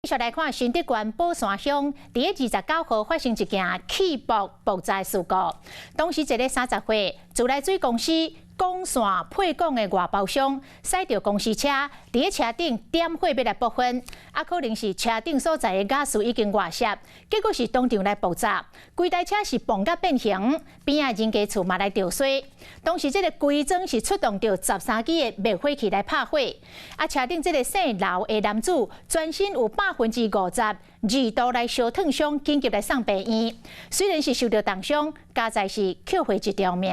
續來看新竹縣寶山鄉，佇29號發生一件氣爆爆炸事故。當時一个30歲自來水公司管線配管的外包商，駛著公司車，佇咧車頂點火欲來爆分，啊，可能是車頂所在的瓦斯已經外洩，結果是當場來爆炸，規台車是爆甲變形，邊仔人家厝嘛來著衰。當時這个規莊是出動著13支的滅火器來拍火，啊，車頂這个姓劉的男子全身有52%度來燒燙傷，緊急來送病院。雖然是受著重傷，佳哉是抾回一條命。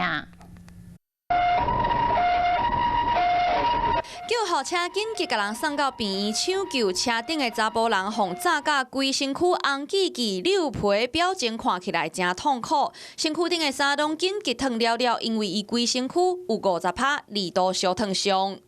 救護車緊急共人送到病院搶救，車頂的查埔人予炸甲規身軀紅記記、溜皮，表情看起來誠痛苦。身軀頂的衫攏緊急脫了了，因為伊規身軀有50%2度燒燙傷。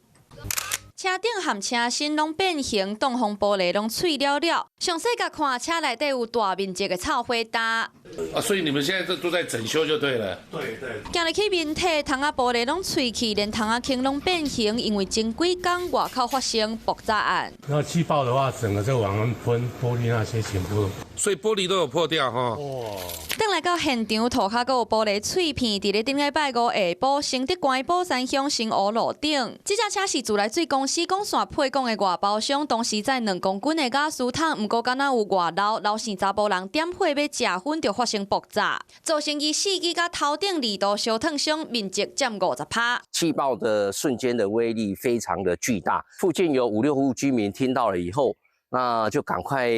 車頂和車身攏變形，擋風玻璃攏碎了了。詳細共看，車內底有大面積的臭火焦。啊，所以你們現在都在整修就對了。對對。行入去面體，窗仔玻璃攏碎去，連窗仔框攏變形，因為前幾工外口發生爆炸案。然後氣爆的話，整個就往上噴，玻璃那些全部。所以玻璃都有破掉哈。哇！轉來到現場，塗跤閣有玻璃碎片，佇咧頂禮拜五下晡，新竹縣寶山鄉新湖路頂，這隻車是自來水公司管線配管的外包商，當時載2公斤的瓦斯桶，毋過敢若有外漏，劉姓查埔人點火欲食薰，就發生爆炸，造成伊四肢佮頭頂二度燒燙傷，面積佔50%。氣爆的瞬間的威力非常的巨大，附近有五六戶居民聽到了以後，那就趕快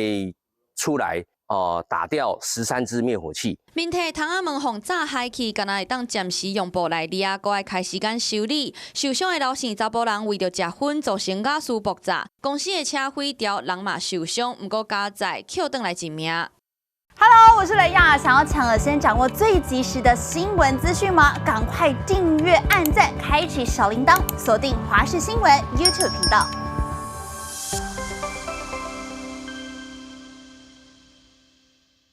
出來。哦，打掉13支滅火器。面體窗仔門予炸開去，敢若會當暫時用布來掠，閣愛開時間修理。受傷的劉姓查埔人為著食薰，造成瓦斯爆炸，公司的車毀掉，人嘛受傷，毋過佳哉抾轉來一命。 Hello，我是雷亞，想要搶先掌握最及時的新聞資訊嗎？趕快訂閱、按讚、開啟小鈴鐺，鎖定華視新聞 YouTube 頻道。